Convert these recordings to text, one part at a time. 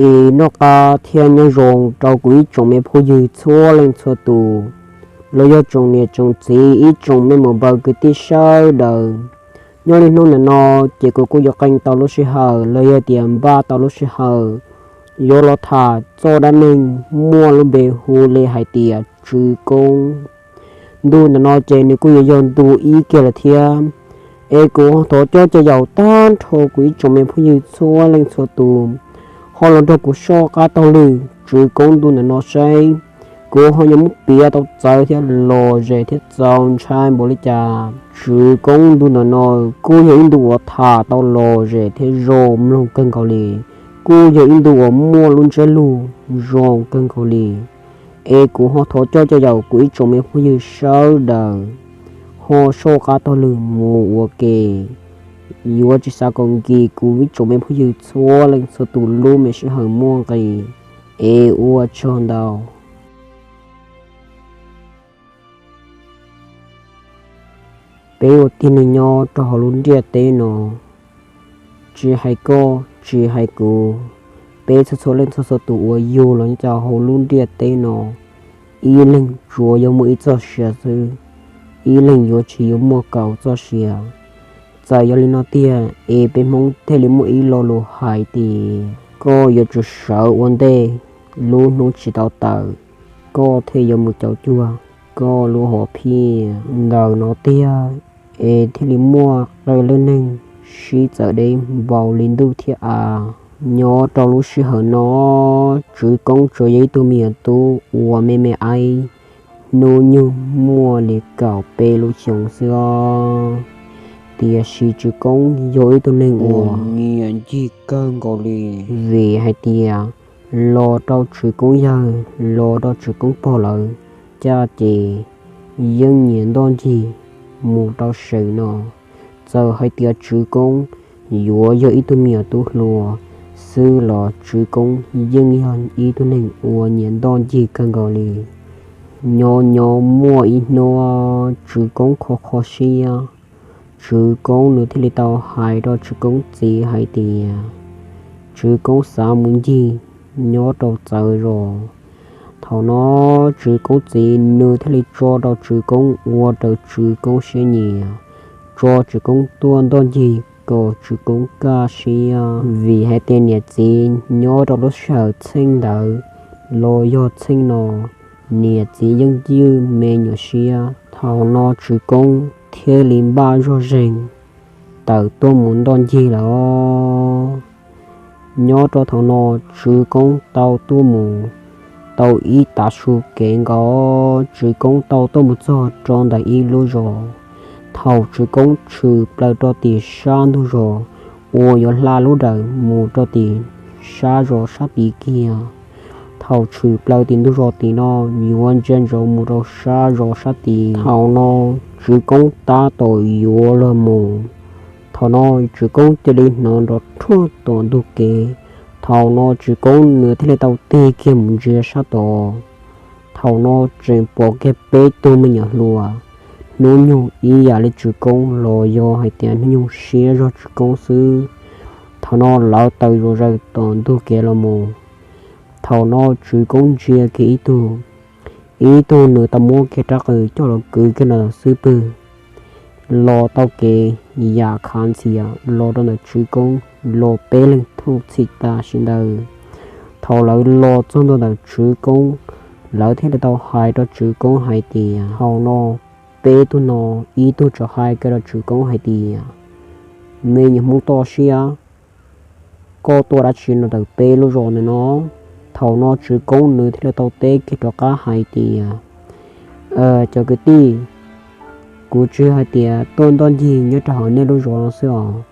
Es noj qab thiab nyob zoo rau kuv ib tsoom me phooj ywg txhua leej txhua tus, los yog tsoom niam tsoom txiv, ib tsoom me muam npaws kwv tij sawv daws. Nyob li hnub ntawm no, ces kuv kuj yuav qee tau lub sij hawm los yog tias npaj tau lub sij hawm yuav los tham txoj dab neeg muaj lub npe hu li hais tias Tswv Koob. Ntu ntawm no ces nws kuj yuav yog ntu ib kiag lawm thiab. Es kuv thov coj cov yaum tag nrho kuv ib tsoom me phooj ywg txhua leej txhua tus ho los nrog kuv soj qab taug lw Tswv Koob ntu ntawm no saib kuv ho yuav muab piav tau txawv thiab lom zem thiab txaus ntshai npaum li cas. Tswv Koob ntu ntawm no kuj yog ib ntu uas tham tau lom zem thiab zoo mloog kawg nkaus li, kuj yog ib ntu uas muaj lub ntsiab lus zoo kawg nkaus li. Es kuv ho thov coj cov yaum kuv ib tsoom me phooj ywg sawv daws ho soj qab taug lw mus ua ke, yuav tsis xav kom nkim kuv ib tsoom me phooj ywg txhua leej txhua tus lub me sij hawm muaj nqis. Es ua tsaug ntau. Peb ua tib neeg nyob rau hauv lub ntiaj teb no, tsis hais koj tsis hais kuv, peb txhua txhua leej txhua txhua tus uas yug los nyob rau hauv lub ntiaj teb no, ib leeg tsuas yuav muaj ib txoj sia xwb, ib leeg yuav tsis yuav muaj kaum txoj sia. Txawm yog li no tiag es peb Hmoob thiaj li muaj ib lo lus hais tias koj yuav tsum sawv ua ntej, lub hnub tsis tau tawm, koj thiaj yuav mus caum cuag koj lub hom phiaj. Ntawm no tiag es thiaj li muaj qee leej neeg sib txawv deb npaum li ntuj thiab av. Nyob rau lub sij hawm no, Tswv Koob tsuas yog ib tug me nyuam tub uas me me aib, hnub nyoog muaj li kaum peb lub xyoo xwb os. Tiam sis Tswv Koob yog ib tug neeg uas nyiam ncig kawg nkaus li, vim hais tias los rau Tswv Koob yawg los rau Tswv Koob pog lawv caj ces yeej nyiam ntoj ncig mus rau seem no. Txawm hais tias Tswv Koob yuav yog ib tug me nyuam tub hluas xwb los Tswv Koob yeej yog ib tug neeg uas nyiam ntoj ncig kawg nkaus li. Nyob nyob muaj ib hnub Tswv Koob kho kho siab, Tswv Koob nws thiaj li tau hais rau Tswv Koob txiv hais tias Tswv Koob xav mus ncig nyob rau txawv zos. Thaum no Tswv Koob txiv nws thiaj li tso rau Tswv Koob ua raws Tswv Koob siab nyiam, tso Tswv Koob tuaj ntoj ncig kom Tswv Koob kaj siab. Vim hais tias niam txiv nyob rau lub sij hawm txheej ntawd los yog txheej no, niam txiv yeej ywj me nyuam siab. Thaum no Tswv Koob thiaj li npaj zog zeeg tawm tuaj mus ntoj ncig lawm. Nyob rau thaum no Tswv Koob tau tuaj mus tau ib tav su kev nkaus, Tswv Koob tau tuaj mus txog rau ntawm ib lub zos. Thaum Tswv Koob tshwm plaws rau tim sab ntug zos uas yuav hla lub dawm mus rau tim sab zos sab tid kiag, thaum tshwm plaws tim ntug zos tim no yuav ntsia ntsoov mus rau sab zos sab tid. Thaum no Tswv Koob tab tom yuav luag mus, thaum no Tswv Koob cia li hnov nrov rhuaj tom ntug kev. Thaum no Tswv Koob nws thiaj li tau tig kiag mus ntsia sab tod. Thaum no tseem pom kiag peb tug me nyuam hluas, hnub nyoog ib yam li Tswv Koob los yog hais tias hnub nyoog siab zog Tswv Koob xwb. Thaum no lawv taws zom zaws tom ntug kev los mus. Thaum no Tswv Koob ntsia kiag ib tug, ib tug nws tau muab kiag rab qws coj los kwv kiag ntawm xub pwg, los tau kev yam khav ntxhias los rau ntawm Tswv Koob, los peb leeg thuj txhim tas sim ntawd. Thaum lawv los txog ntua ntawm Tswv Koob, lawv thiaj li tau hais rau Tswv Koob hais tias, thaum no peb tug no, ib tug txawm hais kiag rau Tswv Koob hais tias, me nyuam Hmoob toj siab, koj tuaj dab tsi no ntawm peb lub zos ntawm no? Thaum no Tswv Koob nws thiaj li tau teb kiag rov qab hais tias, cov kwv tij, kuv tsuas hais tias tuaj ntoj ncig nyob rau hauv nej lub zos no xwb os.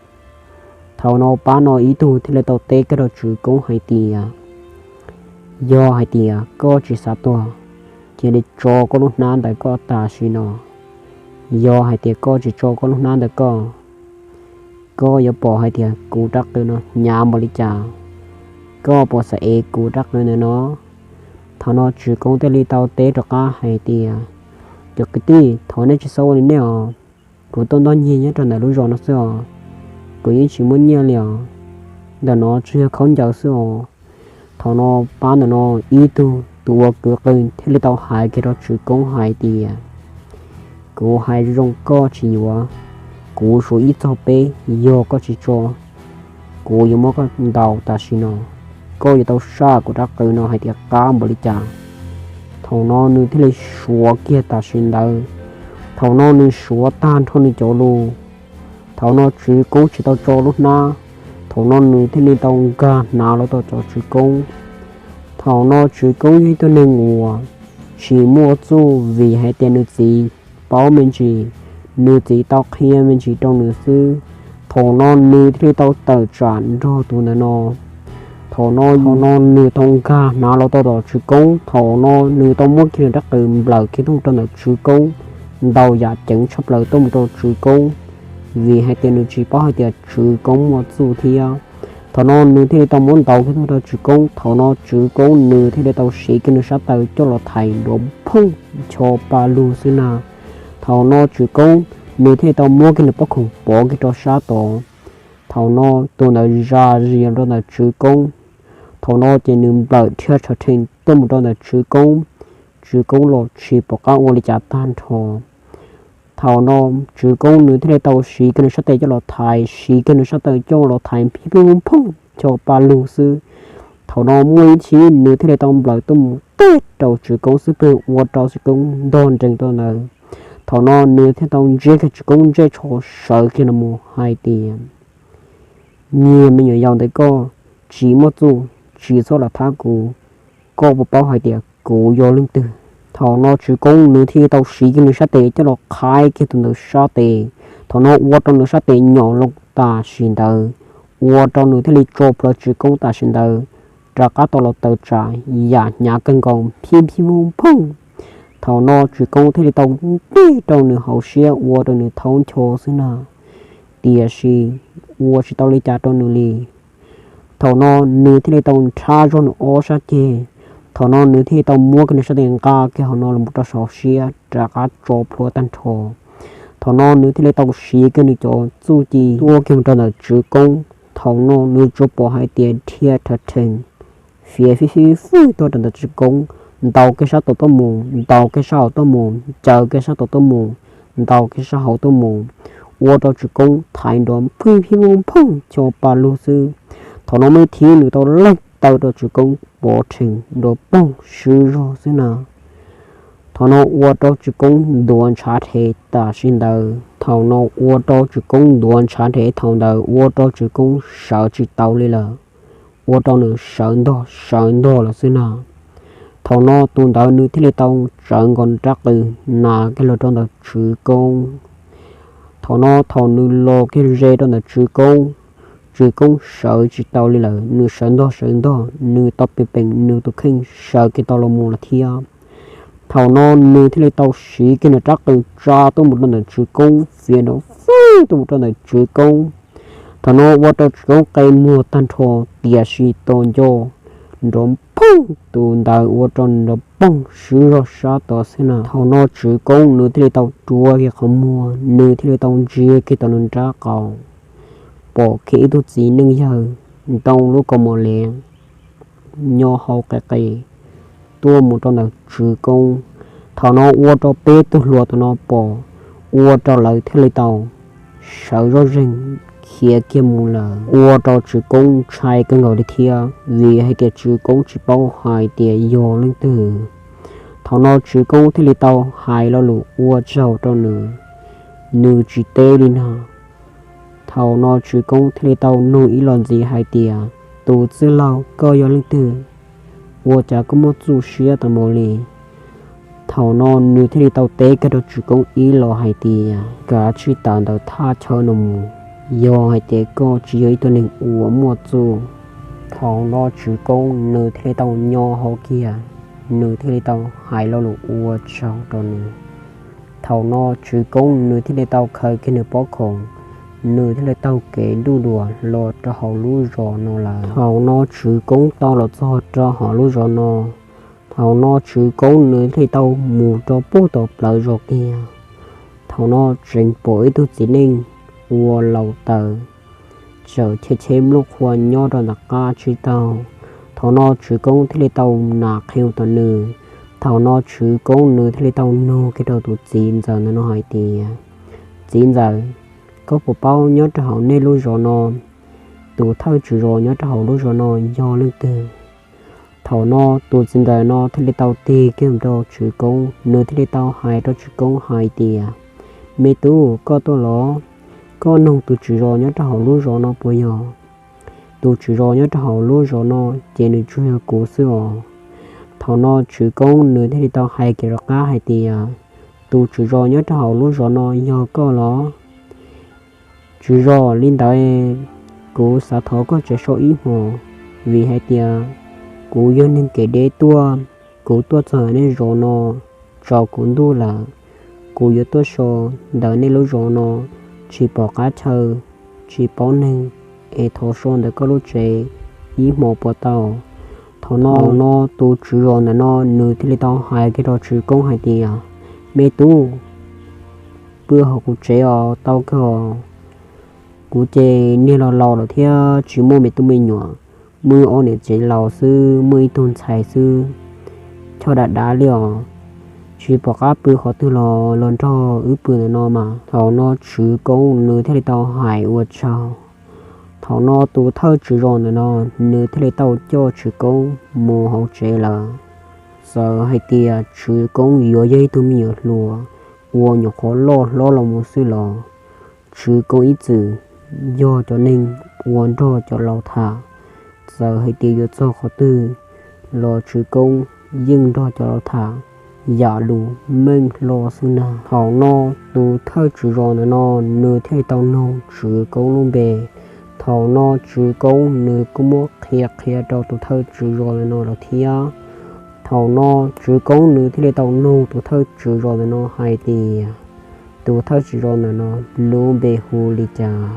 Thaum no pab no ib tug thiaj li tau teb kiag rau Tswv Koob hais tias, yog hais tias koj tsis xav tuag, cia li tso koj lub hnab ntawm koj tam sim no. Yog hais tias koj tsis tso koj lub hnab ntawm koj, koj yuav pom hais tias kuv rab qws no hnyav npaum li cas, koj puas xav ev kuv rab qws ntawm no? Thaum no Tswv Koob thiaj li tau teb rov qab hais tias, cov kwv tij, thov nej tsis txhob ua li nej os. Kuv tuaj ntoj ncig nyob rau ntawm lub zos no xwb os, kuv yeej tsis muaj nyiaj li os. Ntawm no tsuas yog khaub ncaws xwb os. Thaum no pab ntawm no ib tug tus ua kwv qw thiaj li tau hais kiag rau Tswv Koob hais tias, kuv hais zoo koj tsis yuav, kuv suav ib txog peb, yog koj tsis tso, kuv yuav muab koj ntaus tam sim no, koj yuav tau saj kuv rab qw no hais tias qab npaum li cas. Thaum no nws thiaj li suav kiag tam sim ntawd. Thaum no nws suav tag nrho nws cov lus, thaum no Tswv Koob tsis tau tso lub hnab. Thaum no nws thiaj li tau nkag hnav los tom cov Tswv Koob. Thaum no Tswv Koob yog ib tug neeg uas tsis muaj txuj vim hais tias nws txiv paub me ntsis, nws txiv tau qhia me ntsis rau nws xwb. Thaum no nws thiaj li tau tawm tsam nrog tus ntawd no. Thaum no, thaum no nws tau nkag hnav los tau tom Tswv Koob, thaum no nws tau muab kiag nws rab qws nplawm kiag tuaj mus rau ntawm Tswv Koob, ntaus yam ceev tshaj plaws tuaj mus rau Tswv Koob, vim hais tias nws tsis paub hais tias Tswv Koob muaj txuj thiab. Thaum no nws thiaj li tau muab ntaus kiag tuaj rau Tswv Koob, thaum no Tswv Koob nws thiaj li tau siv kiag nws sab taw coj los thaiv nrov phooj ncho pa lug xwb na. Thaum no Tswv Koob nws thiaj li tau muab kiag nws pob khoom pov kiag rau sab tod. Thaum no tus ntawd zam zis rau ntawm Tswv Koob. Thaum no ces nws nplawm dhia rhawv rhees tuaj mus rau ntawm Tswv Koob. Tswv Koob los tsis pom qab ua li cas tag nrho. Thaum no Tswv Koob nws thiaj li tau siv kiag nws sab tes coj los thaiv, siv kiag nws sab taw coj los thaiv pib pib phooj ncho pa lug xwb. Thaum no muaj ib chim nws thiaj li tau nplawm tuaj mus teg rau Tswv Koob xub pwg ua rau Tswv Koob ntog nrees rau ntawd. Thaum no nws thiaj tau ntsia kiag Tswv Koob ntsej tsho sawv kiag los mus hais tias, nyias me nyuam yaus ntawm koj tsis muaj txuj, tsis txhob los thab kuv, koj puas paub hais tias kuv yog leej twg? Thaum no Tswv Koob nws thiaj li tau siv kiag nws sab tes coj los qhaib kiag tus ntawd sab tes. Thaum no ua rau nws sab tes nyom loo tam sim ntawd, ua rau nws thiaj li tso plhuav Tswv Koob tam sim ntawd, rov qab tau los tawm tsam yam hnyav kawg nkaus pib pib phooj phooj. Thaum no Tswv Koob thiaj li tau nteg rau nws hauv siab ua rau nws thaub ncho xwb na, tiam sis ua tsis tau li cas rau nws li. Thaum no nws thiaj li tau nrhab zog nws ob sab ceg. Thaum no nws thiaj li tau muab kiag nws sab tes nqa kiag hauv no los rau saum siab rov qab tso plhuav tag nrho. Thaum no nws thiaj li tau siv kiag nws cov txuj ci tuaj kiag mus rau ntawm Tswv Koob. Thaum no nws tsuas pom hais tias dhia rhawv rhees, fiav fib fib fwj tuaj rau ntawm Tswv Koob, ntaus kiag sab tod tuaj mus, ntaus kiag sab hauv tuaj mus, ncaws kiag sab tod tuaj mus, ntaus kiag sab hauv tuaj mus, ua rau Tswv Koob thaiv nrov phooj phooj ncho pa lug xwb. Thaum no muaj ib chim nws tau leej taw rau Tswv Koob pov rhees nrov poog swb zog xwb na. Thaum no ua rau Tswv Koob ntuav ntshav rhe tam sim ntawd. Thaum no ua rau Tswv Koob ntuav ntshav rhe thaum ntawd ua rau Tswv Koob sawv tsis tau li lawm, ua rau nws sawv ntog sawv ntog lawm xwb na. Thaum no tus ntawd nws thiaj li tau tsawv nkaus nws rab qws nas kiag los rau ntawm Tswv Koob. Thaum no thaum nws los kiag ze rau ntawm Tswv Koob, Tswv Koob sawv tsis tau li lawm, nws sawv ntog sawv ntog, nws tau pem peem nws tus kheej sawv kiag tau los mus lawm thiab. Thaum no nws thiaj li tau siv kiag nws rab qws tsa tuaj mus rau ntawm Tswv Koob, fiav nrov fwj tuaj mus rau ntawm Tswv Koob. Thaum no ua rau Tswv Koob qe muag tag nrho, tiam sis tos nco nrov poog, tus ntawd ua rau nws nrov poog swb zog sab tod xwb na. Thaum no Tswv Koob nws thiaj li tau rua kiag qhov muag, nws thiaj li tau ntsia kiag tau nws nrab qaum, pom kiag ib tug txiv neej yawg ntoo lub kaus mom liab nyo hau qis qis tuaj mus rau ntawm Tswv Koob. Thaum no ua rau peb tug hluas tus no pom, ua rau lawv thiaj li tau sawv zoj zeeg khiav kiag mus lawm, ua rau Tswv Koob ntshai kawg nkaus li thiab, vim hais tias Tswv Koob tsis paub hais tias yog leej twg. Thaum no Tswv Koob thiaj li tau hais lo lus ua tsaug rau nws, nws tsis teb li no. Thaum no Tswv Koob thiaj li tau nug ib los ntxiv hais tias, tus txwj laug, koj yog leej twg? Ua cas koj muaj txuj siab tas mus li? Thaum no nws thiaj li tau teb kiag rau Tswv Koob ib los hais tias, kav tsij tawm ntawm thaj chaw no mus, yog hais tias koj tsis yog ib tug neeg uas muaj txuj. Thaum no Tswv Koob nws thiaj li tau nyo hau kiag, nws thiaj li tau hais lo lus ua tsaug rau nws. Thaum no Tswv Koob nws thiaj li tau khaws kiag nws pob khoom, nws thiaj li taug kev nruj dua los rau hauv lub zos no lawm. Thaum no Tswv Koob tau los txog rau hauv lub zos no, thaum no Tswv Koob nws thiaj li tau mus rau puag tom plawv zos kiag. Thaum no tseem pom ib tug txiv neej ua laus taws, tseem cheb cheb nplooj qhua nyob rau ntawm qab tsib taug. Thaum no Tswv Koob thiaj li tau nam qhia tom nws. Thaum no Tswv Koob nws thiaj li tau nug kiag rau tus txiv ntxawm ntawm no hais tias, Txiv ntxawm, koj puas paub nyob rau hauv nej lub zos no, tus thawj tswv zos nyob rau hauv lub zos no yog leej twg? Thaum no tus txiv ntxawm no thiaj li tau tig kiag rau Tswv Koob, nws thiaj li tau hais rau Tswv Koob hais tias, Me tub, koj tuaj los? Koj noog tus tswv zos nyob rau hauv lub zos no puas yog? Tus tswv zos nyob rau hauv lub zos no ces nws tsuas yog kuv xwb os. Thaum no Tswv Koob nws thiaj li tau hais kiag rov qab hais tias, Tus tswv zos nyob rau hauv lub zos no yog koj los? Tswv zos, li ntawd kuv xav thov koj tsev so ib hmos, vim hais tias kuv yog neeg kev deb tuaj, kuv tuaj txog nej zos no tsaus kuv ntuj lawm, kuv yuav tuaj so ntawm nej lub zos no tsis pom qab chaw, tsis paub neeg, es thov so ntawm koj lub tsev ib hmos puas tau? Thaum no tus tswv zos ntawm no nws thiaj li tau hais kiag rau Tswv Koob hais tias, Me tub, pw hauv kuv tsev os, tau kawg. Kuv ces niag los laus lawm thiab tsis muaj me tub me nyuam, muaj ob niam tsev laus xwb, muaj ib tug ntxhais xwb, choj dav dav li os, tsis pom qab pw qhov twg los los nrog wb pw ntawm no mas. Thaum no Tswv Koob nws thiaj li tau hais ua tsaug. Thaum no tus thawj tswv zos ntawm no nws thiaj li tau coj Tswv Koob mus hauv tsev lawm. Txawm hais tias Tswv Koob yuav yog ib tug me nyuam hluas uas nyuam qhuav loj hlob los mus xwb los Tswv Koob ib txwm yog cov neeg uas nrog cov laus tham. Txawm hais tias yuav txog qhov twg los Tswv Koob yeej nrog cov laus tham yam lus meej hlo xwb na. Thaum no tus thawj tswv zos ntawm no nws thiaj li tau noog Tswv Koob lub npe. Thaum no Tswv Koob nws kuj muab qhia qhia rau tus thawj tswv zos ntawm no lawm thiab. Thaum no Tswv Koob nws thiaj li tau noog tus thawj tswv zos ntawm no hais tias, Tus thawj tswv zos ntawm no lub npe hu li cas?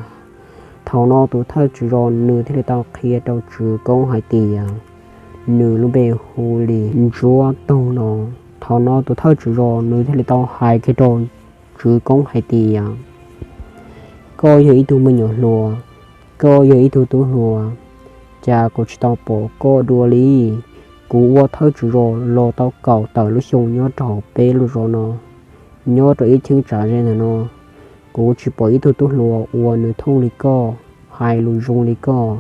Thaum no tus thawj tswv zos nws thiaj li tau qhia rau Tswv Koob hais tias, Nws lub npe hu li Ntsuab Toog no. Thaum no tus thawj tswv zos nws thiaj li tau hais kiag rau Tswv Koob hais tias, Koj yog ib tug me nyuam hluas, koj yog ib tug tub hluas, cas kuv tsis tau pom koj dua li. Kuv ua thawj tswv zos los tau kaum tawm lub xyoo nyob rau hauv peb lub zos no, nyob rau ib cheeb tsam ze ntawm no, kuv tsis pom ib tug tub hluas uas nws thooj li koj, hais lus zoo li koj.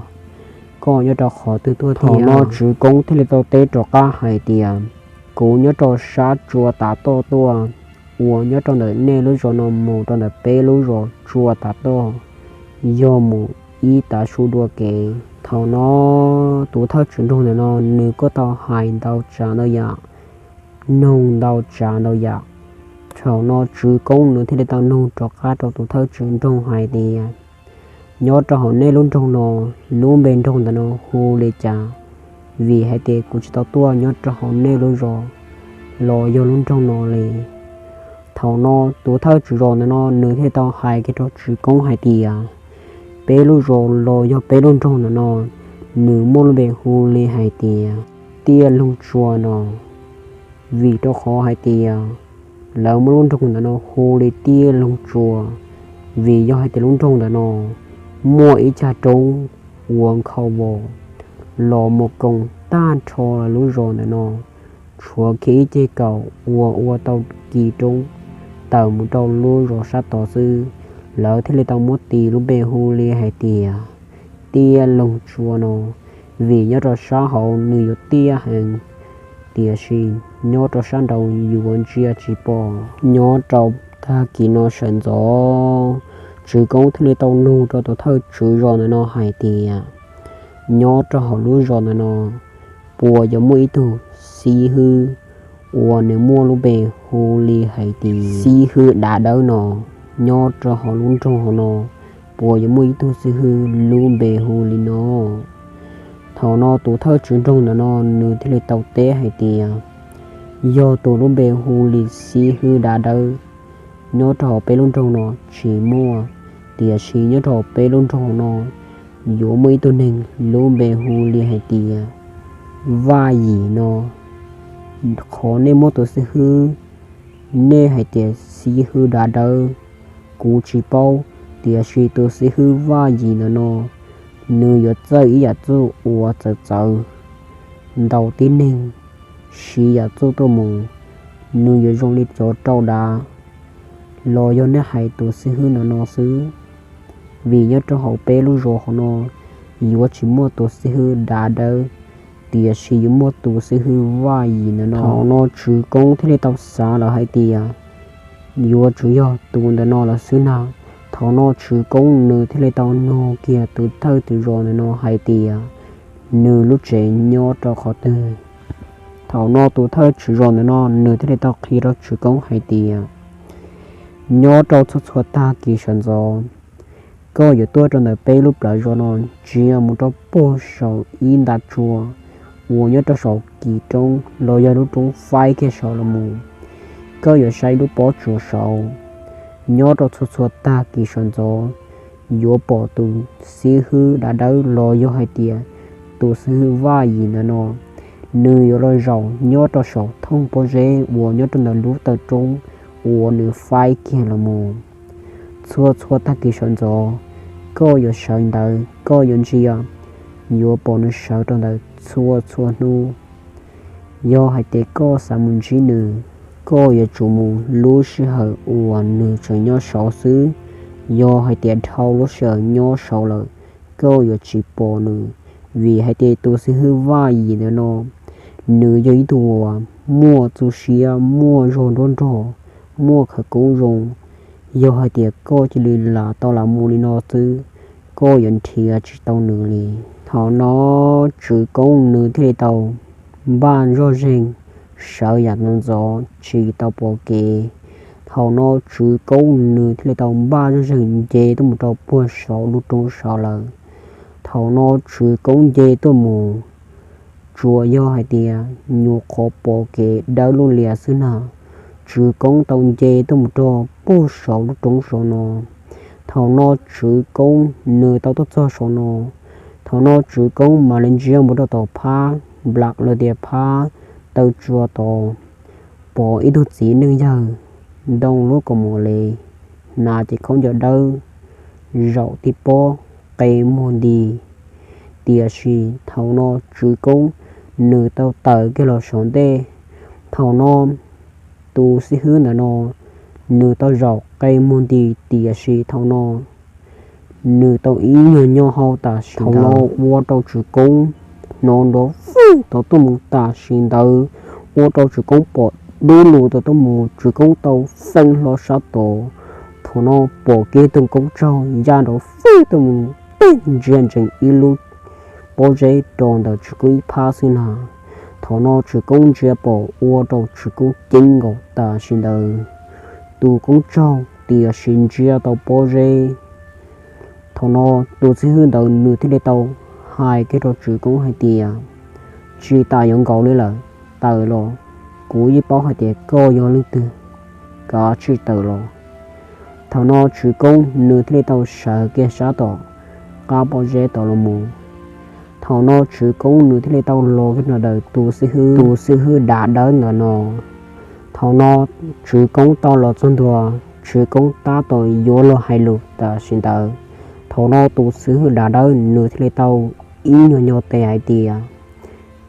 Koj nyob rau qhov twg tuaj thiab? Thaum no Tswv Koob thiaj li tau teb rov qab hais tias, Kuv nyob rau sab tsua tav toj tuaj, uas nyob rau ntawm nej lub zos no mus rau ntawm peb lub zos tsua tav toj, yog mus ib tav su dua kev. Thaum no tus thawj tswv nroog ntawm no nws kuj tau hais ntau tsav ntau yam, noog ntau tsav ntau yam. Thaum no Tswv Koob nws thiaj li tau noog rov qab rau tus thawj tswv nroog hais tias, Nyob rau hauv nej lub nroog no, lub npe nroog ntawm no hu li cas? Vim hais tias kuv tsis tau tuaj nyob rau hauv nej lub zos los yog lub nroog no li. Thaum no tus thawj tswv zos ntawm no nws thiaj tau hais kiag rau Tswv Koob hais tias, Peb lub zos los yog peb lub nroog ntawm no, nws muaj lub npe hu li hais tias Tiaj Loog Tsua no. Vim rau qhov hais tias lawv muab lub nroog ntawm no hu li Tiaj Loog Tsua, vim yog hais tias lub nroog ntawm no muaj ib cag roob uas nkhaus vos los mus koom tag nrho lub zos ntawm no, tshuav kiag ib ceg kaum uas ua tau kis roob tawm mus rau lub zos sab tod xwb. Lawv thiaj li tau muab tis lub npe hu li hais tias Tiaj Loog Tsua no, vim nyob rau sab hauv nws yuav tiaj heev, tiam sis nyob rau sab nraud yuav ntsia tsis pom. Nyob rau tag kis no sawv ntxov, Tswv Koob thiaj li tau nug rau tus thawj tswv zos ntawm no hais tias, Nyob rau hauv lub zos ntawm no puas yuav muaj ib tug xib hwb uas nws muaj lub npe hu li hais tias Xib Hwb Dav Dawb no? Nyob rau hauv lub nroog hauv no puas yuav muaj ib tug xib hwb lub npe hu li no? Thaum no tus thawj tswv nroog ntawm no nws thiaj li tau teb hais tias, Yog tus lub npe hu li Xib Hwb Dav Dawb, nyob rau hauv peb lub nroog no tsis muaj, tiam sis nyob rau hauv peb lub nroog no yuav muaj ib tug neeg lub npe hu li hais tias Vaj Yim no. Qhov nej muab tus xib hwb, nej hais tias Xib Hwb Dav Dawb, kuv tsis paub, tiam sis tus xib hwb Vaj Yim ntawm no nws yuav txawj ib yam txuj uas txawv txawv, ntaus tib neeg, siv yam txuj tuaj mus, nws yuav zoo li cov rau dav los yog nej hais tus xib hwb ntawm no xwb. Vim nyob rau hauv peb lub zos hauv no yuav tsis muaj tus xib hwb dav dawb, tiam sis yuav muaj tus xib hwb vaj yim ntawm no. Thaum no Tswv Koob thiaj li tau xav lawm hais tias yuav tsum yog tus ntawm no lawm xwb na. Thaum no Tswv Koob nws thiaj li tau nug kiag tus thawj tus zos ntawm no hais tias nws lub tsev nyob rau qhov twg. Thaum no tus thawj tus zos ntawm no nws thiaj li tau qhia rau Tswv Koob hais tias nyob rau txhua txhua tag kis sawv ntxov, koj yuav tuaj rau ntawm peb lub plawv zos no ntsia mus rau puag saum ib nta tsua uas nyob rau saum kis roob los yog lub roob faib kiag saud los mus. Koj yuav saib lub pob tsuas saud, nyob rau txhua txhua tag kis sawv ntxov yuav pom tus xib hwb dav dawb los yog hais tias tus xib hwb vaj yim ntawm no, nws yuav los zaum nyob rau saum thooj pob zeb uas nyob rau ntawm lub taw roob uas nws faib kiag los mus. Txhua txhua tag kis sawv ntxov, koj yuav sawv ntawd koj yuav ntsia, yuav pom nws sawv rau ntawd txhua txhua hnub. Yog hais tias koj xav mus ntsib nws, koj yuav tsum mus lub sij hawm uas nws tseem nyob saud xwb. Yog hais tias dhau lub sij hawm nyob saud lawm, koj yuav tsis pom nws, vim hais tias tus xib hwb vaj yim ntawm no, nws yog ib tug uas muaj txuj siab, muaj zog nruab nrog, muaj khawv koob zoo. Yog hais tias koj cia li lam tau lam mus li no xwb, koj yuav nrhiav tsis tau nws li. Thaum no Tswv Koob nws thiaj li tau npaj zoj zeeg sawv yam ntxov ntxov tsis tau pom kev. Thaum no Tswv Koob nws thiaj li tau npaj zoj zeeg nce tuaj mus rau puag saum lub roob saud lawm. Thaum no Tswv Koob nce tuaj mus, tsuas yog hais tias nyuam qhuav pom kev dawb lub lias xwb na. Tswv Koob tau nce tuaj mus rau puag saum lub roob saud no. Thaum no Tswv Koob nws tau tuaj txog saud no, thaum no Tswv Koob mam li ntsia mus rau tom phab nplam los tias phab taw tsua tod, pom ib tug txiv neej yawg ntoo lub kaus mom le, hnav cev khaub ncaws dawb, zaum tib pob qe muag nti. Tiam sis thaum no Tswv Koob nws tau tawm kiag los saum ntej. Thaum no tus xib hwb ntawm no nws tau zaum qe muag nti, tiam sis thaum no nws tau ib nyuag nyo hau tam sim ntawd, ua rau Tswv Koob hnov nrov vwj tau tuaj mus tam sim ntawd, ua rau Tswv Koob pom dub lug tau tuaj mus, Tswv Koob tau feeb hlo sab tod. Thaum no pom kiag tus koob tsaug ncaj nraim vwj tuaj mus, ntsia ntsees ib lub pob zeb rau ntawm Tswv Koob ib phab xwb na. Thaum no Tswv Koob ntsia pom ua rau Tswv Koob ceeb nkaus tam sim ntawd, tus koob tsaug tiam sis ntsia tau pob zeb. Thaum no tus xib hwb ntawd nws thiaj li tau hais kiag rau Tswv Koob hais tias, tsis tas yuav nkaus li lawm, tawm los, kuv yeej paub hais tias koj yog leej twg, kav tsij tawm los. Thaum no Tswv Koob nws thiaj li tau sawv kiag sab tom qab pob zeb tod los mus. Thaum no Tswv Koob nws thiaj li tau los kiag nrog tus xib hwb, tus xib hwb dav dawb ntawm no. Thaum no Tswv Koob tau los txog ntua, Tswv Koob tab tom yuav los hais lus tam sim ntawd. Thaum no tus xib hwb dav dawb nws thiaj li tau ib nyuag nyo tes hais tias,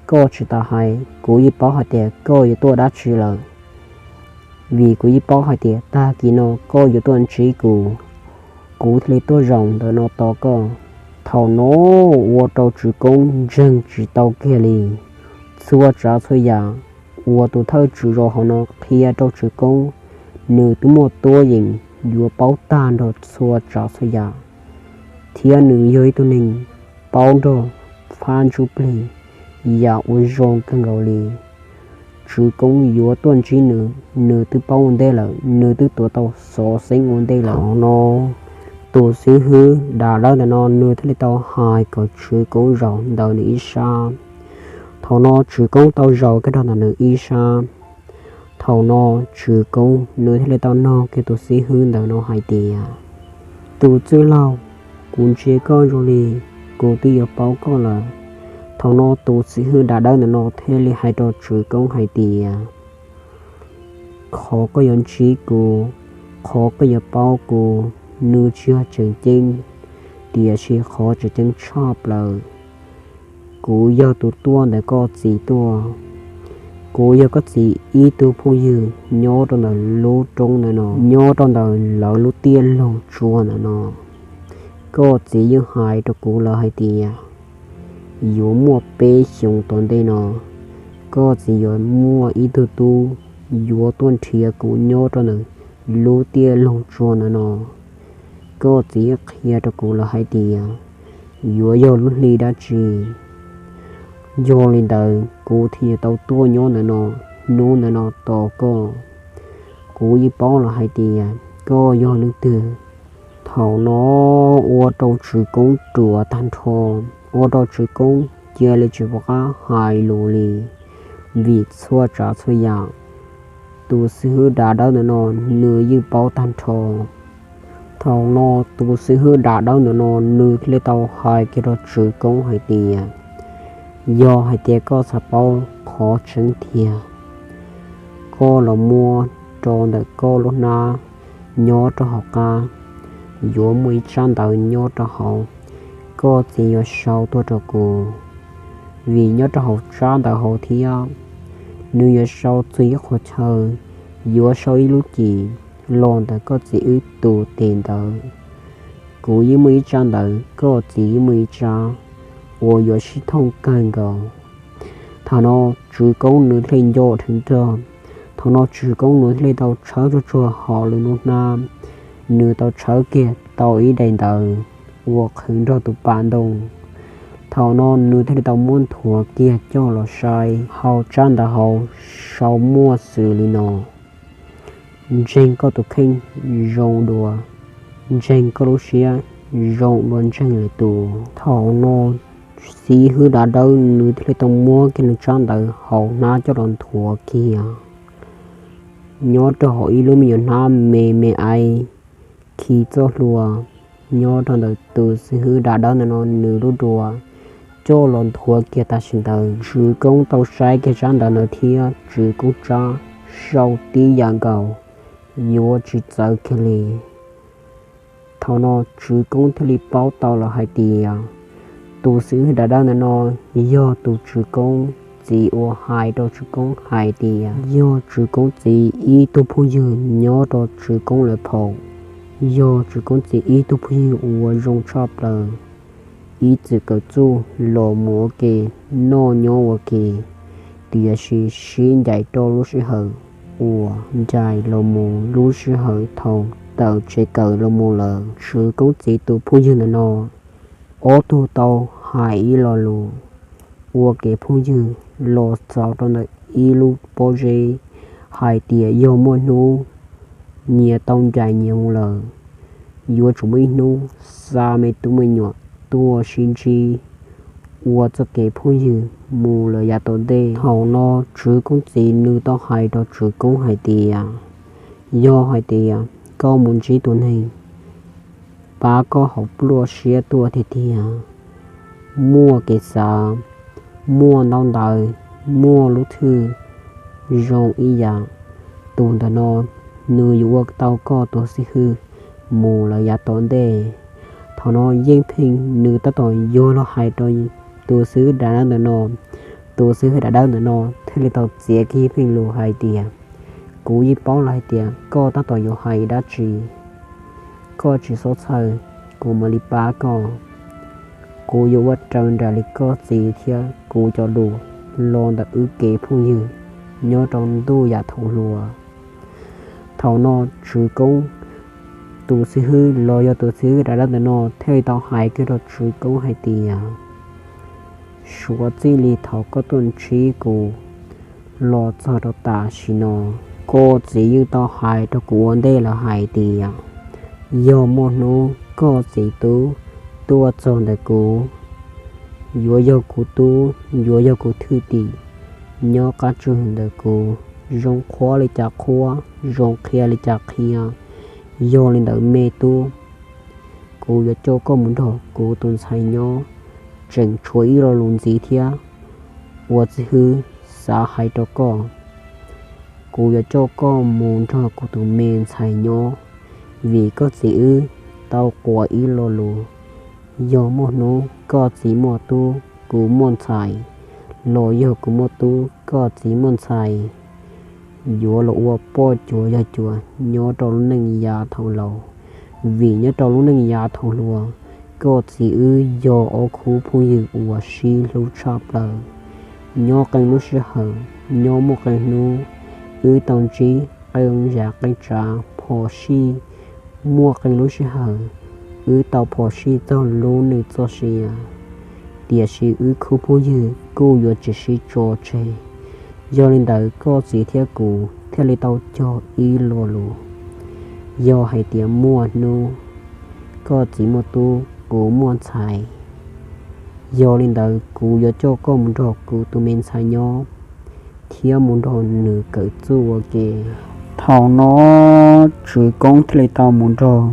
koj tsis tas hais, kuv yeej paub hais tias koj yuav tuaj dab tsi lawm, vim kuv yeej paub hais tias tag kis no koj yuav tuaj ntsib kuv, kuv thiaj li tuaj zaum ntawm no tos koj. Thaum no ua rau Tswv Koob ntseeg tsis tau kiag li. Txhua tsav txhua yam uas tus thawj tswv zos hauv no qhia rau Tswv Koob, nws twb muaj tuab yeem yuav paub tag nrho txhua tsav txhua yam, thiab nws yog ib tug neeg paub nrog phab ntsuj plig yam uas zoo kawg nkaus li. Tswv Koob yuav tuaj ntsib nws, nws twb paub ua ntej lawm, nws twb tuav tau xov xeeb ua ntej lawm. Thaum no tus xib hwb dav dawb ntawm no nws thiaj li tau hais kom Tswv Koob zaum ntawm nws ib sab. Thaum no Tswv Koob tau zaum kiag rau ntawm nws ib sab. Thaum no Tswv Koob nws thiaj li tau nug kiag tus xib hwb ntawm no hais tias, tus txwj laug, kuv ntsia koj zoo li kuv twb yuav paub koj lawm. Thaum no tus xib hwb dav dawb ntawm no thiaj li hais rau Tswv Koob hais tias, qhov koj yuav ntsib kuv, qhov koj yuav paub kuv, nws tsis yog tseem ceeb, tiam sis qhov tseem ceeb tshaj plaws Kuv yog tus tuaj ntawm koj txiv tuaj. Kuv yog koj txiv ib tug phooj ywg nyob rau ntawm lub roob ntawm no, nyob rau ntawm lawv lub tiaj loog tsua ntawm no. Koj txiv yeej hais rau kuv lawm hais tias yuav muaj peb xyoos tom ntej no, koj txiv yuav muaj ib tug tub yuav tuaj nrhiav kuv nyob rau ntawm lub tiaj loog tsua ntawm no. Koj txiv yeej qhia rau kuv lawm hais tias yuav yog lub hli dab tsi. Yog li ntawd kuv thiaj yuav tau tuaj nyob ntawm no, hnub ntawm no tos koj. Kuv yeej paub lawm hais tias koj yog leej twg. Thaum no ua rau Tswv Koob ruam tag nrho, ua rau Tswv Koob cia li tsis pom qab hais lus li, vim txhua tsav txhua yam tus xib hwb dav dawb ntawm no nws yeej paub tag nrho. Thaum no tus xib hwb dav dawb ntawm no nws thiaj li tau hais kiag rau Tswv Koob hais tias, yog hais tias koj xav paub qhov tseeb tiag, koj los muab rau ntawm koj lub hnab nyob rau hauv qab, yuav muaj ib tsab ntawv nyob rau hauv, koj txiv yuav sau tuaj rau kuv. Vim nyob rau hauv tsab ntawv hauv thiab, nws yuav sau txog ib qhov chaw, yuav sau ib lub cim los ntawm koj txiv wb tus tes ntawd. Kuv yeej muaj ib tsab ntawv, koj txiv yeej muaj ib tsab, uas yuav sib thooj kawg nkaus. Thaum no Tswv Koob nws thiaj li nco dheev rog. Thaum no Tswv Koob nws thiaj li tau tshawb tsuag tsuag hauv lub hnab, nws tau tshawb kiag tau ib daim ntawv uas qhwv nrog tus pas ntoo. Thaum no nws thiaj li tau muab nthuav kiag coj los saib hauv tsab ntawv hauv sau muaj xws li no: Ntseeg koj tus kheej zoo dua, ntseeg koj lub siab zoo dua ntseeg lwm tus. Thaum no xib hwb dav dawb nws thiaj li tau muab kiag nws tsab ntawv hauv hnab coj los nthuav kiag nyob rau hauv ib lub me nyuam hnab me me aiv khi txoj hlua nyob rau ntawm tus xib hwb dav dawb ntawm no nws lub dua coj los nthuav kiag tam sim ntawd. Tswv Koob tau saib kiag tsab ntawv ntawd thiab Tswv Koob tsab sau tib yam nkaus, yuav tsis txawv kiag li. Thaum no Tswv Koob thiaj li paub tau lawm hais tias tus xib hwb dav dawb ntawm no yog tus Tswv Koob txiv uas hais rau Tswv Koob hais tias yog Tswv Koob txiv ib tug phooj ywg nyob rau Tswv Koob lawv phaum, yog Tswv Koob txiv ib tug phooj ywg uas zoo tshaj plaws, ib txwm kawm txuj los mus ua ke, noj nyob ua ke, tiam sis sib ncaim rau lub sij hawm uas ncaim los mus lub sij hawm thaum tawm tsev kawm los mus lawm. Tswv Koob txiv tus phooj ywg ntawm no ob tug tau hais ib lo lus ua kev phooj ywg los txog rau ntawm ib lub pob zeb hais tias yog muaj hnub nyias tau ncaim nyias mus lawm, yuav tsum muaj ib hnub xa me tub me nyuam tuaj sib ntsib ua txoj kev phooj ywg mus lawm yav tom ntej. Thaum no Tswv Koob txiv nws tau hais rau Tswv Koob hais tias, yog hais tias koj mus ntsib tus neeg pab koj hauv pluaj siab tuaj tiag tiag, muaj kev xav, muaj ntaub ntawv, muaj lub thwj zoo ib yam, tus ntawm no nws yuav ua tau koj tus xib hwb mus lawm yav tom ntej. Thaum no Yeej Pheej nws tab tom yuav los hais rau tus xib hwb dav dawb ntawm no, tus xib hwb dav dawb ntawm no thiaj li tau txiav kiag Yeej Pheej lus hais tias, kuv yeej paub lawm hais tias koj tab tom yuav hais dab tsi, koj tsis txhob txhawj, kuv mam li pab koj. Kuv yuav ua raws nraim li koj txiv thiab kuv cov lus los ntawm wb kev phooj ywg nyob rau ntuj yam thaum hluas. Thaum no Tswv Koob tus xib hwb los yog tus xib hwb dav dawb ntawm no thiaj li tau hais kiag rau Tswv Koob hais tias, suav txij li thaum koj tuaj ntsib kuv los txog rau tam sim no, koj txiv yeej tau hais rau kuv ua ntej lawm hais tias, yog muaj hnub koj txiv tub tuaj txog ntawm kuv, yuav yog kuv tub, yuav yog kuv thwj tim nyob qab tswg ntawm kuv, zoo qhuab li cas qhuab, zoo qhia li cas qhia. Yog li ntawd me tub, kuv yuav coj koj mus nrog kuv tus ntxhais nyob. Tseem tshuav ib lo lus ntxiv thiab uas xib hwb xav hais rau koj. Kuv yuav coj koj mus nrog kuv tus me ntxhais nyob, vim koj txiv wb tau quas ib lo lus, yog muaj hnub koj txiv muaj tub, kuv muaj ntxhais, los yog kuv muaj tub, koj txiv muaj ntxhais, yuav los ua poj cuav yawg cuav nyob rau lub neej yav thaum laus. Vim nyob rau lub neej yav thaum hluas, koj txiv wb yog ob khub phooj ywg uas sib hlub tshaj plaws. Nyob qee lub sij hawm, nyob muaj qee hnub, wb tau ntsib qee zam qee tsav phom sij. Muaj qee lub sij hawm, wb tau phom sij txog lub neej txoj sia, tiam sis wb khub phooj ywg kuj yuav tsis sib tso tseg. Yog li ntawd koj txiv thiab kuv thiaj li tau cog ib lo lus, yog hais tias muaj hnub koj txiv muaj tub, kuv muaj ntxhais, yog li ntawd kuv yuav coj koj mus nrog kuv tus me ntxhais nyob, thiab mus nrog nws kawm txuj ua ke. Thaum no Tswv Koob thiaj li tau mus nrog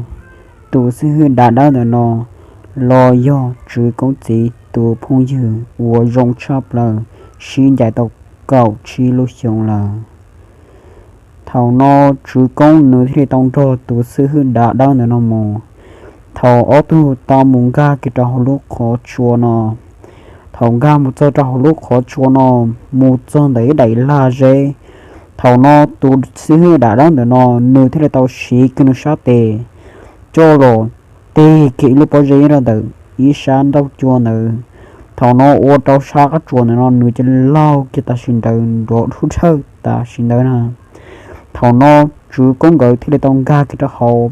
tus xib hwb dav dawb ntawm no, los yog Tswv Koob txiv tus phooj ywg uas zoo tshaj plaws, sib ncaim tau kaum tsib lub xyoo lawm. Thaum no Tswv Koob nws thiaj li tau nrog tus xib hwb dav dawb ntawm no mus. Thaum ob tug tau mus nkag kiag rau hauv lub qhov tsua no, thaum nkag mus txog rau hauv lub qhov tsua no, mus txog ntawm ib daim lag zeb, thaum no tus xib hwb dav dawb ntawm no nws thiaj li tau siv kiag nws sab tes coj los tig kiag ib lub pob zeb rau ntawm ib sab nrauj cua ntawd. Thaum no ua rau sab qab tsuas ntawm no nws cia li laug kiag tam sim ntawd nrov dhub dhawj tam sim ntawd na. Thaum no Tswv Koob nkawd thiaj li tau nkag kiag rau hauv.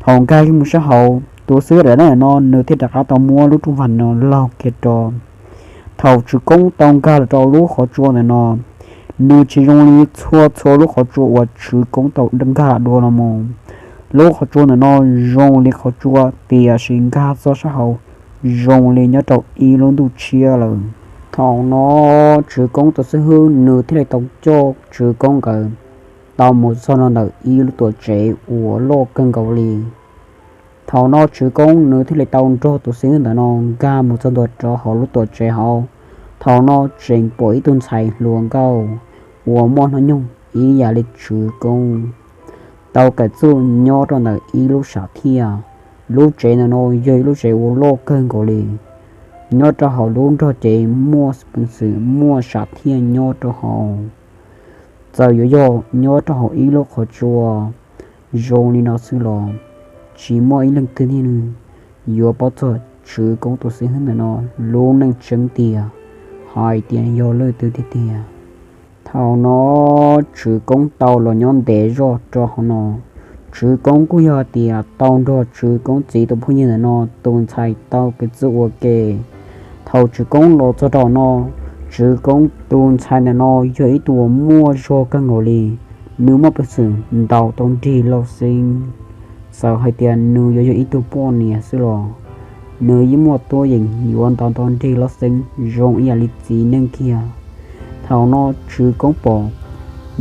Thaum nkag kiag mus sab hauv, tus xib hwb dav dawb ntawm no nws thiaj rov qab tau muab lub rooj vag no laug kiag rau. Thaum Tswv Koob tau nkag los rau lub qhov tsua ntawm no, nws tsis zoo li txhua txhua lub qhov tsua uas Tswv Koob tau nkag dua los mus. Lub qhov tsua ntawm no zoo li qhov tsua, tiam sis nkag txog sab hauv zoo li nyob rau ib lub ntuj tshiab lawm. Thaum no Tswv Koob tus xib hwb nws thiaj li tau coj Tswv Koob nkawd tau mus txog rau ntawm ib lub tuam tsev uas loj kawg nkaus li. Thaum no Tswv Koob nws thiaj li tau nrog tus xib hwb ntawm no nkag mus txog ntua rau hauv lub tuam tsev hauv. Thaum no tseem pom ib tug ntxhais hluas nkauj uas muaj hnub nyoog ib yam li Tswv Koob tau kawm txuj nyob rau ntawm ib lub sam thiaj. Lub tsev ntawm no yog ib lub tsev uas loj kawg nkaus li. Nyob rau hauv lub nrog cev muaj peev xwm muaj sam thiaj nyob rau hauv. Txawm yuav yog nyob rau hauv ib lub qhov tsua zoo li no xwb los tsis muaj ib leej twg niaj hnub yuav paub txog Tswv Koob tus xib hwb ntawm no lub neej tseeb tiag hais tias yog leej twg tiag tiag. Thaum no Tswv Koob tau los nyob ntev zog rau hauv no. Tswv Koob kuj yog hais tias tau nrog Tswv Koob txiv tus phooj ywg ntawm no tus ntxhais tau kawm txuj ua ke. Thaum Tswv Koob los txog rau hauv no, Tswv Koob tus ntxhais ntawm no yog ib tug uas muaj zog kawg nkaus li. Nws muaj peev xwm ntaus tau nrig lauj xeeb, txawm hais tias nws yuav yog ib tug poj niam xwb los nws yeej muaj tuab yeem yuav ntaus tau nrig lauj xeeb zoo ib yam li txiv neej kiag. Thaum no Tswv Koob pom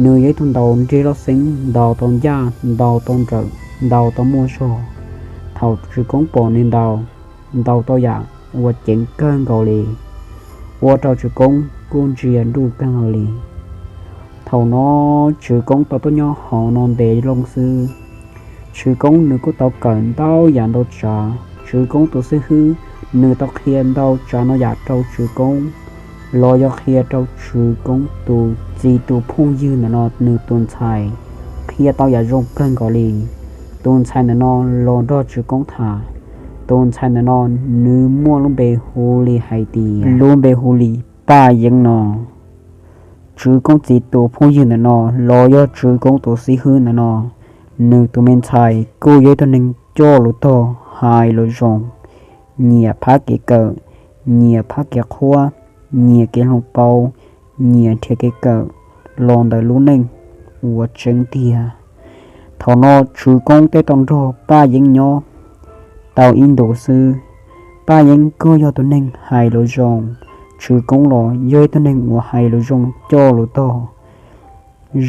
nws yog ib tug ntaus nrig lauj xeeb, ntaus tau ncaj, ntaus tau nrawm, ntaus tau muaj zog. Thaum Tswv Koob pom nws ntaus, ntaus tau yam uas ceev kawg nkaus li, ua rau Tswv Koob kuj ntsia nruj kawg nkaus li. Thaum no Tswv Koob tau tuaj nyob hauv no ntev loo xwb, Tswv Koob nws kuj tau kawm ntau yam ntau tsav. Tswv Koob tus xib hwb nws tau qhia ntau tsav ntau yam rau Tswv Koob, los yog qhia rau Tswv Koob tus txiv tus phooj ywg ntawm no nws tus ntxhais, qhia tau yam zoo kawg nkaus li. Tus ntxhais ntawm no los nrog Tswv Koob tham. Tus ntxhais ntawm no nws muaj lub npe hu li hais tias, lub npe hu li Paj Yeeb no. Tswv Koob txiv tus phooj ywg ntawm no los yog Tswv Koob tus xib hwb ntawm no, nws tus me ntxhais kuj yog ib tug neeg coj lus tog, hais lus zoo, nyiam phab kev kawm, nyiam phab kev qhuab, nyiam kev hloov pauv, nyiam nrhiav kev kawm los ntawm lub neej uas tseeb tiag. Thaum no Tswv Koob twb tau nrog Paj Yeeb nyob tau ib ntus xwb. Paj Yeeb kuj yog tus neeg hais lus zoo. Tswv Koob los yog ib tug neeg uas hais lus zoo, coj lus tog,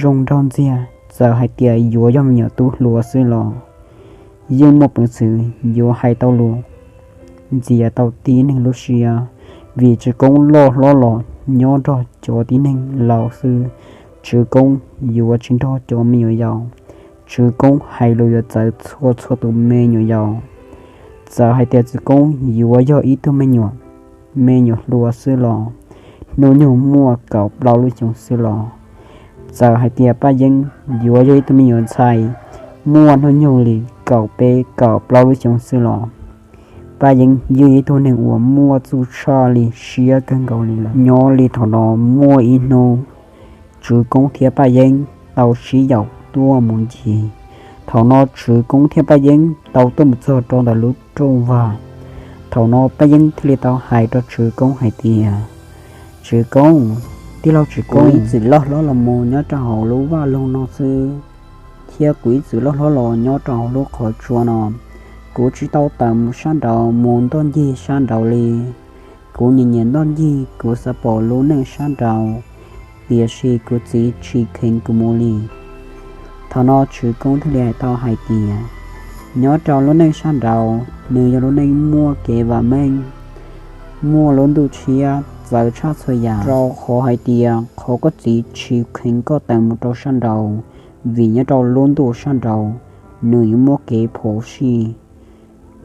zoo nraug ntxiag, txawm hais tias yuav yog me nyuam tub hluas xwb los yeej muaj peev xwm yuav hais tau lus ntxias tau tib neeg lub siab, vim Tswv Koob loj hlob los nyob nrog cov tib neeg laus xwb. Tswv Koob yuav tsis nrog cov me nyuam yaus. Tswv Koob hais lus yuav txawv txhua txhua tus me nyuam yaus. Txawm hais tias Tswv Koob yuav yog ib tug me nyuam me nyuam hluas xwb los, hnub nyoog muaj kaum plaub lub xyoo xwb los, txawm hais tias Paj Yeeb yuav yog ib tug me nyuam ntxhais muaj hnub nyoog li kaum peb kaum plaub lub xyoo xwb los, Paj Yeeb yeej yog ib tug neeg uas muaj txuj tshaj li siab kawg nkaus li lawm. Nyob li thaum no muaj ib hnub, Tswv Koob thiab Paj Yeeb tau sib yaum tuaj mus ncig. Thaum no Tswv Koob thiab Paj Yeeb tau tuaj mus txog rau ntawm lub rooj vag. Thaum no Paj Yeeb thiaj li tau hais rau Tswv Koob hais tias, Tswv Koob, tij laug Tswv Koob, kuv ib txwm loj hlob los mus nyob rau hauv lub vaj loog no xwb, thiab kuv ib txwm loj hlob los nyob rau hauv lub qhov tsua no, kuv tsis tau tawm mus sab nraud mus ntoj ncig sab nraud li. Kuv nyiam nyiam ntoj ncig, kuv xav pom lub neej sab nraud, tiam sis kuv txiv tsis kheev kuv mus li. Thaum no Tswv Koob thiaj li hais tau hais tias, nyob rau lub neej sab nraud nws yog lub neej muaj kev vam meej, muaj lub ntuj tshiab txawv tshaj txhua yam, rau qhov hais tias qhov koj txiv tsis kheev koj tawm mus rau sab nraud, vim nyob rau lub ntuj sab nraud nws yuav muaj kev phom sij,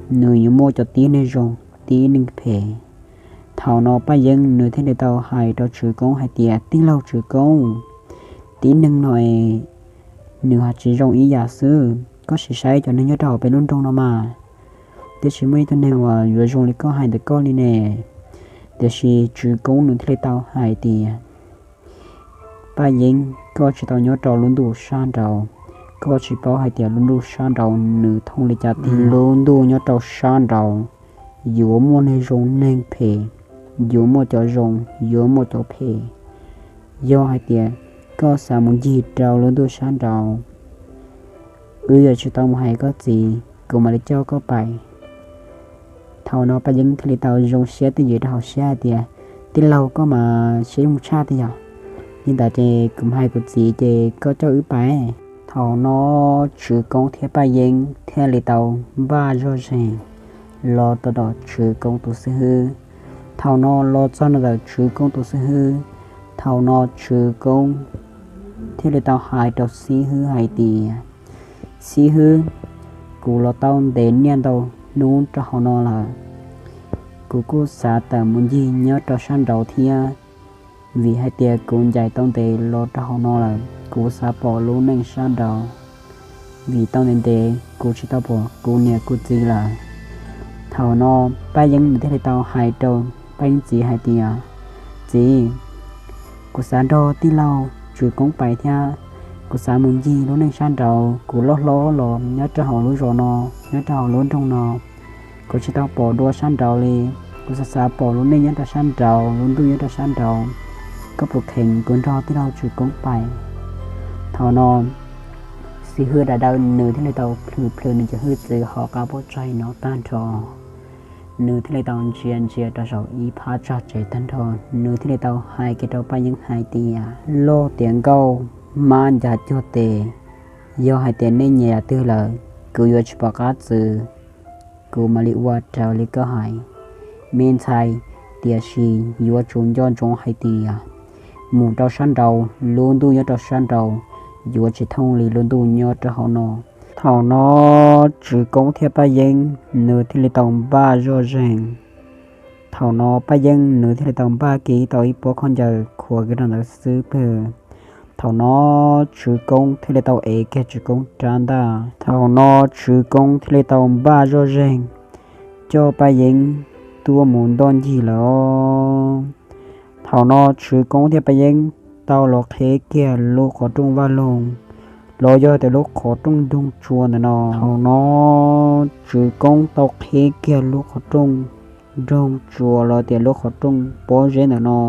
nws yuav muaj cov tib neeg zoo, tib neeg phem. Thaum no Paj Yeeb nws thiaj li tau hais rau Tswv Koob hais tias, tij laug Tswv Koob, tib neeg no es nws ho tsis zoo ib yam xwb, koj sim saib cov neeg nyob rau hauv peb lub nroog no mas, twb tsis muaj ib tug neeg uas yuav zoo li koj hais ntawm koj li ne. Tiam sis Tswv Koob nws thiaj li tau hais tias, Paj Yeeb, koj tsis tau nyob rau lub ntuj sab nraud, koj tsis paub hais tias lub ntuj sab nraud nws thooj li cas tiag. Lub ntuj nyob rau sab nraud yuav muaj neeg zoo neeg phem, yuav muaj cov zoo, yuav muaj cov phem. Yog hais tias koj xav mus ncig rau lub ntuj sab nraud, wb yuav tsis tau mus hais koj txiv, kuv mam li coj koj pais. Thaum no Paj Yeeb thiaj li tau zoo siab twj ywm rau hauv siab hais tias, tij laug, koj mas siab zoo tshaj tiag yog. Li ntawd ces kuv mus hais kuv txiv ces koj coj wb pais. Thaum no Tswv Koob thiab Paj Yeeb thiaj li tau npaj zoj zeeg los rau tom Tswv Koob tus xib hwb. Thaum no los txog rau ntawm Tswv Koob tus xib hwb, thaum no Tswv Koob thiaj li tau hais rau xib hwb hais tias, xib hwb, kuv los tau ntev niaj ntau hnub rau hauv no lawm, kuv kuj xav tawm mus ncig nyob rau sab nraud thiab, vim hais tias kuv ncaim tau ntev los rau hauv no lawm, kuv xav pom lub neej sab nraud, vim tau ntev ntev kuv tsis tau pom kuv niam kuv txiv lawm. Thaum no Paj Yeeb nws thiaj li tau hais rau Paj Yeeb txiv hais tias, txiv, kuv xav nrog tij laug Tswv Koob pais thiab, kuv xav mus ncig lub neej sab nraud, kuv loj hlob los nyob rau hauv lub zos no, nyob rau hauv lub nroog no, kuv tsis tau pom dua sab nraud li. Kuv xav xav pom lub neej nyob rau sab nraud, lub ntuj nyob rau sab nraud, koj puas kheev kuv nrog tij laug Tswv Koob pais? Thaum no xib hwb dav dawb nws thiaj li tau plhws plhws nws cov hwj txwv hauv qab pob tsaig no tag nrho, nws thiaj li tau ntsia ntsia rau saum ib phab tsag tsev tag nrho, nws thiaj li tau hais kiag rau Paj Yeeb hais tias, loj tiav nkauj, hmab ncav cuag tes, yog hais tias nej nyiam yam twg lawm, kuv yuav tsis pom qab txwv, kuv mam li ua raws li koj hais, me ntxhais. Tiam sis yuav tsum nco ntsoov hais tias mus rau sab nraud, lub ntuj nyob rau sab nraud yuav tsis thooj li lub ntuj nyob rau hauv no. Thaum no Tswv Koob thiab Paj Yeeb nws thiaj li tau npaj zoj zeeg. Thaum no Paj Yeeb nws thiaj li tau npaj kiag tau ib pob khaub ncaws khuam kiag rau ntawd xub pwg. Thaum no Tswv Koob thiaj li tau ev kiag Tswv Koob rab ntaj. Thaum no Tswv Koob thiaj li tau npaj zoj zeeg coj Paj Yeeb tuaj mus ntoj ncig lawm. Thaum no Tswv Koob thiab Paj Yeeb tau los qheb kiag lub qhov rooj vaj loog, los yog tias lub qhov rooj nroog tsua ntawm no. Thaum no Tswv Koob tau qheb kiag lub qhov rooj nroog tsua los tias lub qhov rooj pob zeb ntawm no,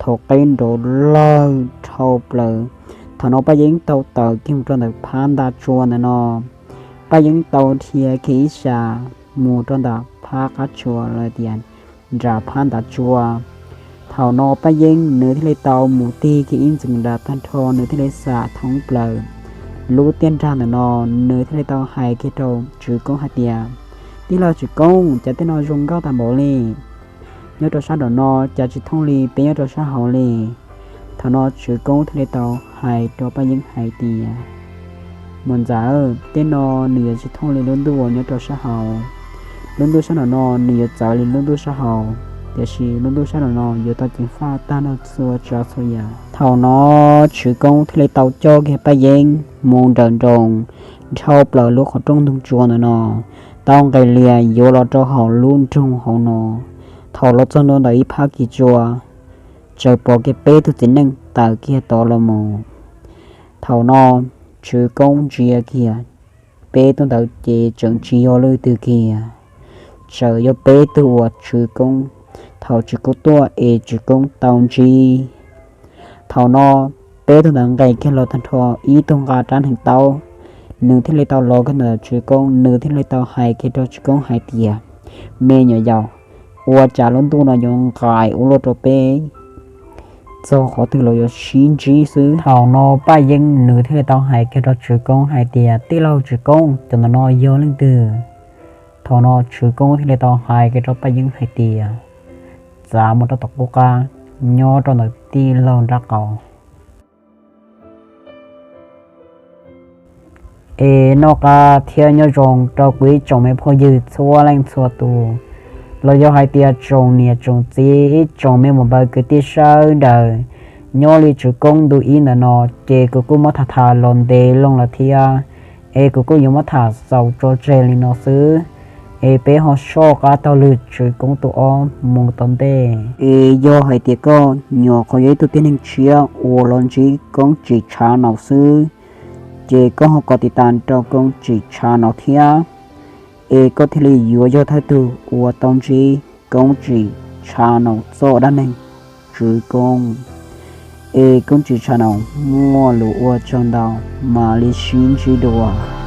thaum qeb nrov lawg dhau plaws. Thaum no Paj Yeeb tau tawm kiag mus rau ntawm phab nta tsua ntawm no, Paj Yeeb tau dhia kiag ib sab mus rau ntawm phab qab tsua los tias nram phab nta tsua. Thaum no Paj Yeeb nws thiaj li tau mus tig kiag ib ntxwm nram tag nrho, nws thiaj li xam thoob plaws lub tiaj nrag ntawm no, nws thiaj li tau hais kiag rau Tswv Koob hais tias, tij laug Tswv Koob, cas tej no zoo nkauj tag npaum li, nyob rau sab nraum no cas tsis thooj li peb nyob rau sab hauv li. Thaum no Tswv Koob thiaj li tau hais rau Paj Yeeb hais tias, muam ntxawm, tej no nws yuav tsis thooj li lub ntuj uas nyob rau sab hauv. Lub ntuj sab nraum no nws yuav txawv li lub ntuj sab hauv. Tiam sis lub ntuj sab nraum no yuav tau ceev faj tag nrho txhua tsav txhua yam. Thaum no Tswv Koob thiaj li tau coj kiag Paj Yeeb mus nrawm nroos dhau plaws lub qhov rooj ntug tsua ntawm no, tau nqes lias yuav los rau hauv lub nroog hauv no. Thaum los txog ntua ntawm ib phab kis tsua, txawm pom kiag peb tug txiv neej tawm kiag tod los mus. Thaum no Tswv Koob ntsia kiag peb tug ntawd ces tseem tsis yog leej twg kiag, tseem yog peb tug uas Tswv Koob, thaum Tswv Koob tuaj es Tswv Koob tau ntsib. Thaum no peb tug ntawd nqes kiag los tag nrho, ib tug nqa rab hneev taub, nws thiaj li tau los kiag ntawm Tswv Koob, nws thiaj li tau hais kiag rau Tswv Koob hais tias, me nyuam yaus, ua cas lub ntuj no yuav nqaim ua luaj rau peb, txog qhov twg los yuav sib ntsib xwb. Thaum no Paj Yeeb nws thiaj li tau hais kiag rau Tswv Koob hais tias, tij laug Tswv Koob, cov ntawm no yog leej twg? Thaum no Tswv Koob thiaj li tau hais kiag rau Paj Yeeb hais tias, txav mus rau tom qub qab, nyob rau ntawm tij laug nraub qaum. Es noj qab thiab nyob zoo rau kuv ib tsoom me phooj ywg txhua leej txhua tus, los yog hais tias tsoom niam tsoom txiv, ib tsoom me muam npawg kwv tij sawv daws. Nyob li Tswv Koob ntu ib ntawm no, ces kuv kuj muab tham tham los ntev loo lawm thiab, es kuv kuj yuav muab tham xaus tso tseg li no xwb. Es peb ho soj qab taug lw Tswv Koob ntu ob mus tom ntej. Es yog hais tias koj nyuam qhuav yog ib tug tib neeg tshiab uas los ntsib Koob Tsim Tshav Naus xwb, ces koj ho kov tiv tas rau Koob Tsim Tshav Naus thiab, es koj thiaj li yuav yog thawj tug uas tau ntsib Koob Tsim Tshav Naus txoj dab neeg Tswv Koob. Es Koob Tsim Tshav Naus muaj lus ua tsaug ntau, mam li sib ntsib dua.